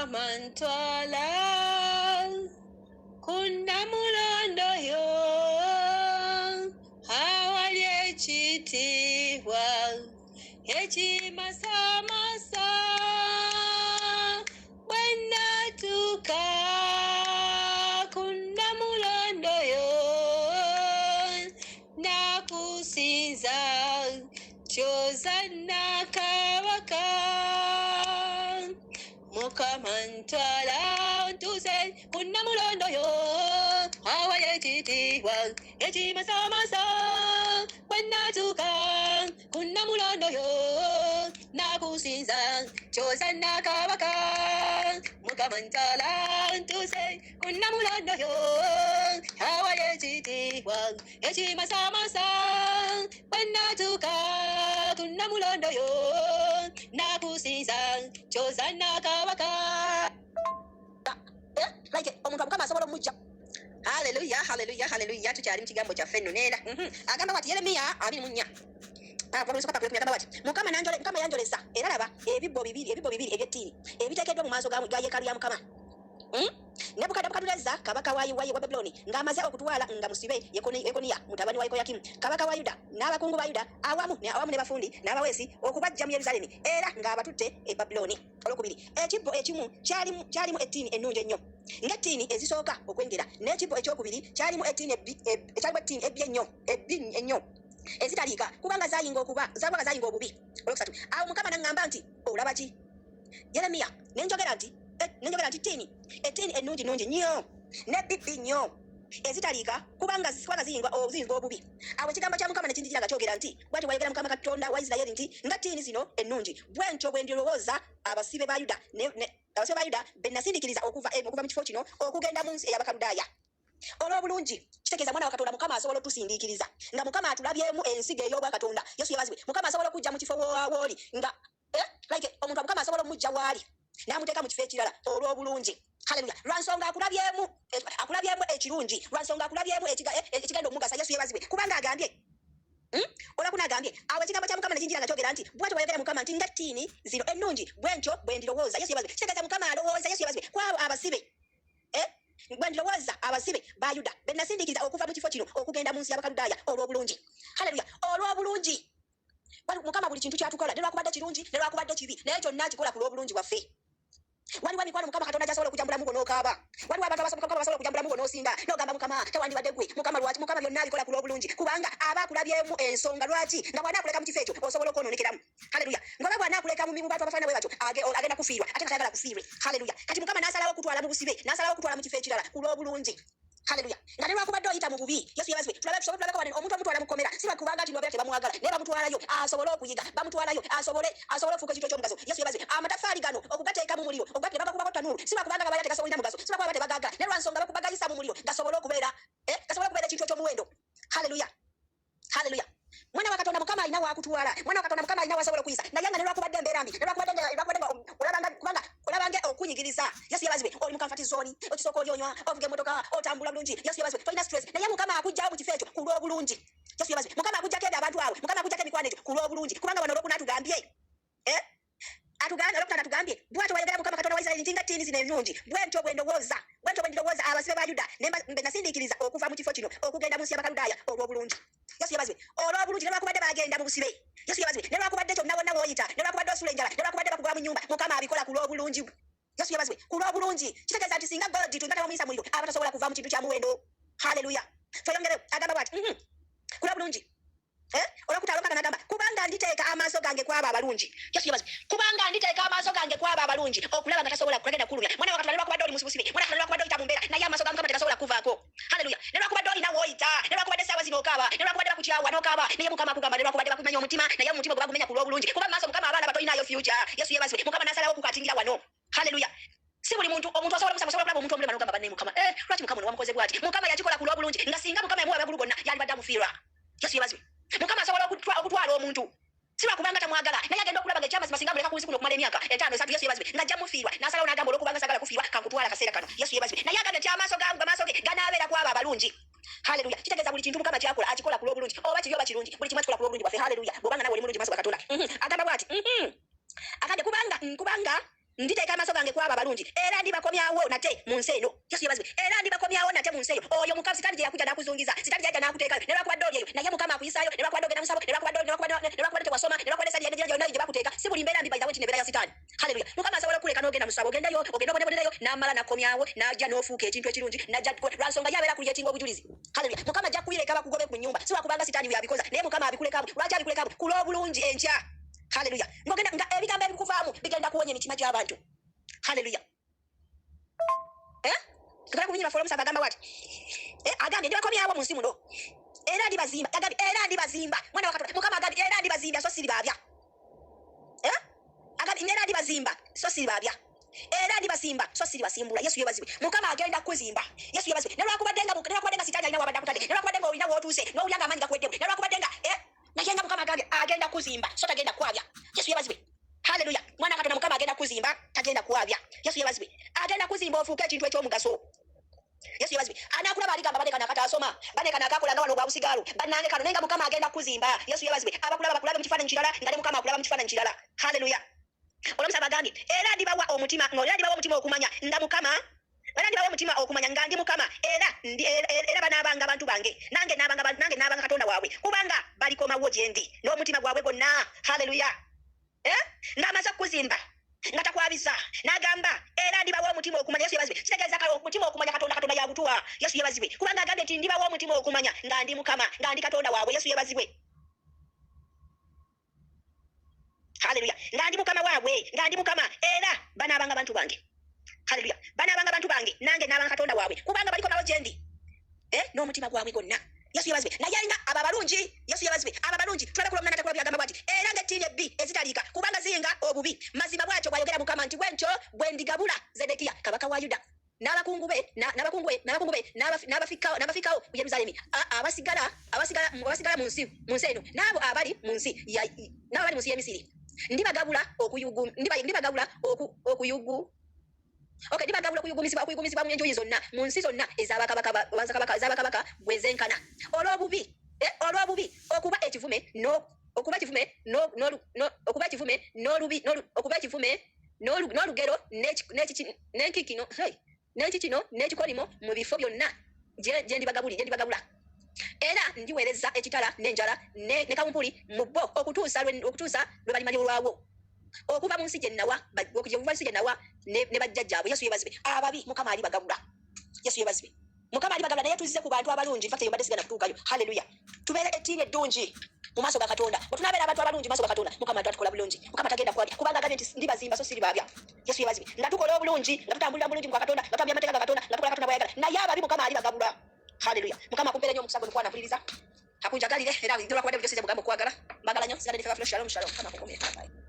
Mukama ntwala ku Nnamulondo yo awali ekitiibwa ekimasamasa bwe nnatuuka ku Nnamulondo yo nakusinza kyoza nnakabaka. Mukama ntwala ntuuse ku Nnamulondo yo awali ekitiibwa ekimasamasa bwe nnatuuka ku Nnamulondo yo nakusinza kyoza nnakabaka. Mukama ntwala ntuuse ku Nnamulondo yo awali ekitiibwa ekimasamasa bwe nnatuuka ku Nnamulondo yo nakusinza kyoza nnakabaka. Eh, like omuntu Mukama asobola omujja. Haleluya, haleluya, haleluya! Tukyali mu kigambo kyaffe nno neera. Agamba bwati Yeremiya 24. Ah, agamba bwati: Mukama nanjole, Mukama yanjolesa, era laba, ebibbo bibiri, ebibbo bibiri eby'ettiini ebiteekeddwa mu maaso ga yeekaalu ya Mukama. Nebukadduneeza kabaka wa Babulooni ng'amaze okutwala nga musibe Yekoniya mutabani wa Yekoyakimu kabaka wa Yuda n'abakungu ba Yuda awamu ne bafundi n'abaweesi okubajja mu Yerusaalemi, era ng'abatutte e Babulooni. Olwokubiri, ekibbo ekimu kyalimu ettiini ennungi ennyo ng'ettiini ezisooka okwengera, n'ekibbo ekyokubiri kyalimu ettiini ebbi ennyo, ebbi ennyo ezitaliika, kubanga zayinga obubi. Olwokusatu, awo Mukama n'aŋŋamba nti, "Olaba ki, Yeremiya?" Ne njogera nti, "Ettiini ennungi nnungi nnyo n'ebbi nnyo ezitaliika, kubanga ziyinga obubi." Awo ekigambo kya Mukama ne kinjijira nga kyogera nti, "Bw'ati bw'ayogera Mukama Katonda wa Isirayiri nti, Nga ttiini zino ennungi, bwe ntyo bwe ndirowooza abasibe ba Yuda be nasindikiriza okuva mu kifo kino okugenda mu nsi ey'Abakaludaaya olw'obulungi." Kitegeeza, mwana wa Katonda, Mukama asobola otusindiikiriza nga Mukama atulabyemu ensigo ey'obwakatonda. Yesu yebazibwe. Mukama asobola okujja mu kifo wooli nga like omuntu Mukama asobola omujja waali n'amuteeka mu kifo ekirala olw'obulungi. Haleluya! Lwansonga akulabyemu ekirungi, lwansonga akulabyemu ekigenda omugasa. Yesu yebazibwe. Kubanga agambye, Olwakuna agambye, awo ekigambo kya Mukama ne kinjira nga kyogera nti, "Bw'atyo bw'ayogera Mukama nti, Nga ttiini zino ennungi, bwe ntyo bwe ndirowooza." Yesu yebazibwe. Kitegeeza Mukama alowooza, Yesu yebazibwe, kwabo abasibe, bwe ndirowooza abasibe ba Yuda be nasindiikiriza okuva mu kifo kino okugenda mu nsi y'Abakaludaaya olw'obulungi. Haleluya! Olw'obulungi. Mukama buli kintu kyatukola, ne lwakubadde kirungi ne lwakubadde kibi, naye kyonna akikola ku lw'obulungi bwaffe. Waliwo emikwano Mukama Katonda gyasobola okujja mu bulamu bwo n'okaaba. Waliwo abantu abasobola Mukama basobola okujja mu bulamu bwo n'osinda n'ogamba, "Mukama, tewandibadde gwe. Mukama, lwaki?" Mukama byonna abikola ku lw'obulungi, kubanga aba akulabyemu ensonga lwaki nga bw'anaakuleka mu kifo ekyo osobola okwononekeramu. Haleluya! Ngoba bw'anaakuleka mu bantu abafaanana bwe batyo, agenda kufiirwa, ate nga tayagala kufiirwe. Haleluya! Kati Mukama n'asalawo okutwala mu busibe, n'asalawo okutwala mu kifo ekirala ku lw'obulungi. Haleluya! Nga ne lwakubadde oyita mu bubi, Yesu yebazibwe. Tulabe, tusobola tulabeko wano omuntu omutwala mu kkomera si lwakubanga nti nobeera tebamwagala, naye bamutwalayo asobole okuyiga, bamutwalayo asobole okufuuka ekintu ekyomugaso. Yesu yebazibwe. Amatafaali gano okugateeka mu muliro, ne bagakubako tanuulu, si lwakubanga gabaaya tegasobolina mugaso, si lwakuba tebagaagala, naye lwansonga bagayisa mu muliro gasobole okubeera ekintu ekyomuwendo. Haleluya, haleluya! Mwana wa Katonda, Mukama alina wakutwala. Mwana wa Katonda, Mukama alina wasobola okuyisa, naye nga ne lwakubadde embeera mbi, ne lwakubadde nga olabanga, kubanga olabanga okunyigiriza. Yesu yebazibwe. Oli mu comfort zone, okisooka oli onywa, ovuga emmotoka, otambula bulungi. Yesu yebazibwe. Tolina stress, naye Mukama akugjawo mu kifo ekyo ku lw'obulungi. Yesu yebazibwe. Mukama akuggyako ebyo abantu abo, Mukama akuggyako emikwano egyo ku lw'obulungi, kubanga wano olwokuna atugambye, atugambye, olwokutaano atugambye, "Bw'atyo bw'ayogera Mukama Katonda wa Isirayiri nti, Nga ttiini zino ennungi, bwe ntyo bwe ndirowooza abasibe ba Yuda be nasindiikiriza okuva mu kifo kino okugenda mu nsi y'Abakaludaaya olw'obulungi." Yesu yebazibwe. Olw'obulungi, ne lwakubadde bagenda mu busibe. Yesu yebazibwe. Ne lwakubadde kyonna wonna w'oyita, ne lwakubadde osula enjala, ne lwakubadde bakugoba mu nnyumba, Mukama abikola ku lw'obulungi. Yesu yebazibwe. Ku lw'obulungi kitegeeza nti singa gold tunga tebamuyisa muliro, aba tasobola kuva mu kintu kya muwendo. Haleluya! Tweyongere. Agamba bw'ati, ku lw'obulungi. Olwokutaano olwomukaaga n'agamba, "Kubanga nditeeka amaaso gange ku abo abalungi." Yesu yebazibwe. "Kubanga nditeeka amaaso gange ku abo abalungi okulaba nga tasobola kugenda kulumya." Mwana wa Katonda, ne lwakubadde oli musibusibe, mwana wa Katonda, ne lwakubadde oyita mu mbeera, naye amaaso ga Mukama tegasobola kuvaako. Haleluya! Ne lwakubadde olina w'oyita, ne lwakubadde essaawa zino okaaba, ne lwakubadde bakukyawa n'okaaba, naye Mukama akugamba, ne lwakubadde bakumenya omutima, naye omutima gwe bagumenya ku lw'obulungi, kuba mu maaso Mukama abaana batolinayo future. Yesu yebazibwe. Mukama n'asalawo okukatingira wano. Haleluya! Si buli muntu, omuntu asobola okusaba, osobola okulaba omuntu omulema n'ogamba, "Banne, Mukama, lwaki Mukama ono wamukoze bw'ati?" Mukama yakikola ku lw'obulungi, nga singa Mukama yamuwa amagulu gonna, yalibadde amufiirwa. Yesu yebazibwe. Mukama asobola okutwala omuntu si lwakubanga tamwagala, naye agenda okulaba nga ekyamazima singa muleka ku nsi kuno okumala emyaka 50, 30, Yesu yebazibwe, ng'ajja mufiirwa, n'asalawo n'agamba, "Olwokubanga sagala kufiirwa, kankutwala akaseera kano." Yesu yebazibwe. Naye agambye nti amaaso ge ganaabeera ku abo abalungi. Haleluya! Kitegeeza buli kintu Mukama kyakola akikola ku lw'obulungi, oba kibi oba kirungi, buli kimu akikola ku lw'obulungi bwaffe. Haleluya! Bw'obanga nawe oli mulungi mu maaso ga Katonda. Agamba bw'ati, agambye, kubanga Nditeeka amaaso gange ku abo abalungi, era ndibakomyawo nate mu nsi eno. Yesu yebazibwe. Era ndibakomyawo nate mu nsi eyo. Oyo Mukama sitaani gye yakujja n'akuzungiza, sitaani gye yajja n'akuteekayo, ne lwakubadde oli eyo, naye Mukama akuyisaayo, ne lwakubadde ogenda musabo, ne lwakubadde ne lwakubadde tewasoma, ne lwakubadde sali yonna gye bakuteeka, si buli mbeera mbi by the way nti n'ebeera ya sitaani. Haleluya. Mukama asobola okukuleka n'ogenda mu ssabo, ogendayo, ogenda obonebonereyo, n'amala n'akukomyawo, n'ajja n'ofuuka ekintu ekirungi, n'ajja lwa nsonga ye abeera akulyetinga obujulizi. Haleluya. Mukama ajja kukuyireka bakugobe ku nnyumba, si lwakubanga sitaani bw'abikoza, naye Mukama abikulekamu. Lwaki abikulekamu? Ku lw'obulungi enkya. Haleluya. Ng'ogenda nga ebigambo ebikuvaamu bigenda kuwonya emitima gy'abantu. Haleluya. Eh? Tugala kubinyima folo musaba agamba wati. Eh, agambye ndibakomyawo mu nsi muno. Era ndibazimba. Agambye era ndibazimba. Mwana wa Katonda. Mukama agambye era ndibazimba so siribaabya. Eh? Agambye era ndibazimba so siribaabya. Era ndibasimba so siribasimbula. Yesu yebazibwe. Mukama agenda kukuzimba. Yesu yebazibwe. Ne lwakubadde nga ne lwakubadde nga sitaani alina wabadde akutadde. Ne lwakubadde nga olina w'otuuse. N'owulira nga amaanyi gakuweddemu. Ne lwakubadde nga eh naye nga Mukama agambye agenda kuzimba so tagenda kwabya. Yesu yebazibwe. Haleluya. Mwana Katonda Mukama agenda kuzimba tagenda kwabya. Yesu yebazibwe. Agenda kuzimba ofuuke ekintu eky'omugaso. Yesu yebazibwe. Anaakulaba aligamba bane kano akataasoma, bane kano akakola nga wano gwa busigaalo, bannange kano naye nga Mukama agenda kuzimba. Yesu yebazibwe. Abakulaba bakulabe mu kifaananyi kirala nga ne Mukama akulaba mu kifaananyi kirala. Haleluya. Olwomusaba agambye era ndibawa omutima era ndibawa omutima okumanya nga Mukama era ndibawa omutima okumanya nga ndi Mukama era ndi era banaabanga bantu bange nange naabanga nange naabanga Katonda waabwe kubanga balikomawo gye ndi n'omutima gwabwe gwonna. Haleluya. Eh? Ng'amaze okukuzimba nga takwabisa n'agamba era ndibawa omutima okumanya. Yesu yebazibwe. Kitegeeza kale omutima okumanya Katonda, Katonda yagutuwa. Yesu yebazibwe. Kubanga agambye nti ndibawa omutima okumanya nga ndi Mukama nga ndi Katonda waabwe. Yesu yebazibwe. Haleluya. Nga ndi Mukama waabwe, nga ndi Mukama, era banaabanga bantu bange. Haleluya. Banaabanga bantu bange, nange naabanga Katonda waabwe, kubanga balikomawo gye ndi eh, n'omutima gwabwe gwonna. Yesu yebazibwe. Naye nga abo abalungi, Yesu yebazibwe, abo abalungi tulabe ku lw'omunaana takula byagamba bw'ati, era ng'ettiini ebbi ezitaliika, kubanga ziyinga obubi. Mazima bw'atyo bw'ayogera Mukama nti, bwe ntyo bwe ndigabula Zedekiya kabaka wa Yuda n'abakungu be n'abakungu be n'abakungu be n'abafikkawo n'abafikkawo mu Yerusaalemi abasigala abasigala abasigala mu nsi mu nsi eno n'abo abali mu nsi ya n'abo abali mu nsi y'e Misiri ndibagabula okuyugu ndibagabula oku okuyugu okay ndibagabula okuyugumizibwa okuyugumizibwa mu enjuyi zonna mu nsi zonna ez'abakabaka ez'abakabaka ez'abakabaka bwe zenkana olw'obubi eh, olw'obubi okuba ekivume no okuba ekivume no no okuba ekivume n'olubi okuba ekivume n'olugero n'enkikino n'enkikino n'ekikolimo mu bifo byonna gye ndibagabula era ndiweereza ekitala n'enjala ne kawumpuli mu bo okutuusa lwe balimanyulwawo okuva mu nsi gye nnawa okuva nsi gye nnawa ne bajjajjaabwe. Yesu yebazibwe. Ababi Mukama alibagabula. Yesu yebazibwe. Mukama alibagabula naye tuzze ku bantu abalungi. In fact, eyo mbadde sigenda kutuukayo. Haleluya. Tubeere ettiini eddungi mu maaso ga Katonda. Bwe tunaabeera abantu abalungi mu maaso ga Katonda, Mukama atukola bulungi. Mukama tagenda kwabya kubanga agambye nti ndibazimba so siribaabya. Yesu yebazibwe. Nga tukola obulungi, nga tutambulira bulungi mu Katonda, nga tutambulira amateeka ga Katonda, nga tukola Katonda bw'ayagala. Naye ababi Mukama alibagabula. Haleluya. Mukama akumpeere nnyo omukisa gwe mukwano ampuliriza. Akunjagalire era lwakubadde bulijjo sinze mugamba okwagala. Mbagala nnyo. Sigala ne Shalom shalom. Mukama akukuume. Bye.